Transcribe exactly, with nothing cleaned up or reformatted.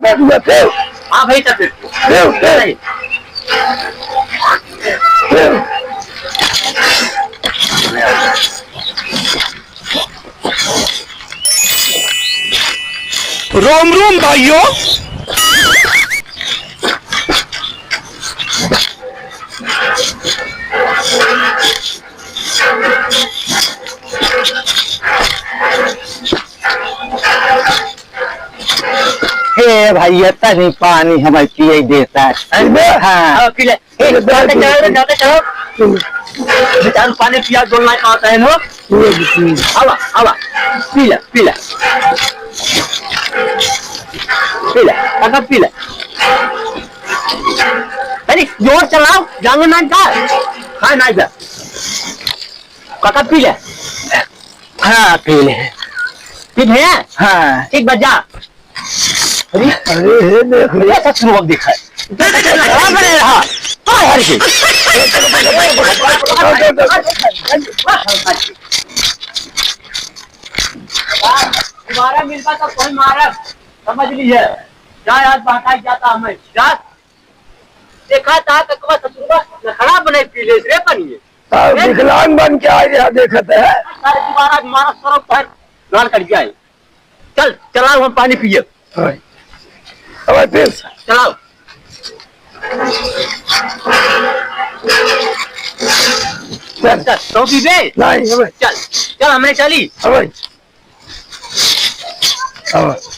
बैठ हुआ, पीऊ। हाँ भाई, तब फिर। पीऊ, पीऊ। नहीं। पीऊ। रोम रोम भाइयों। हे भैया, तनी पानी हमें पिए देता। अरे हाँ। हाँ, पी ले। ए, पी ले, जाके पी ले। चढ़ाओ रे, जाके चढ़ाओ। पी ले। बेचारू पानी पिया, डोलना का होता है, नो? पी ले, पी ले। आवा, आवा। पी ले, पी ले। पी ले, काका, पी ले। अरे, जोर चलाओ, जांगे ना इनका। हाँ, ना इधर। काका, पी ले। हाँ, पी ले। ठीक है? हाँ। ठीक बा, जा। अरे, अरे, हे देख रे। ये ससुर वक्त दिखा है। अरे, हाँ। तो हर के। दोबारा मिलबा तो कोई मारब, समझ लीजिए। जा यार, बहकाई जाता हमें। जा। देखा था ककवा ससुरवा नखड़ा बनाई पी ले रे पनिए। और हैं? विकलांग बन के आए रहा देखत है। सारे दोबारा मारा सरम पर गाल कट जाए। चल, चलाओ हम पानी पिए। हाँ। अब फिर। चलाओ। चल। चल, तो पीबे? नहीं, अब। चल, चल, हमरे चली। अब। अब।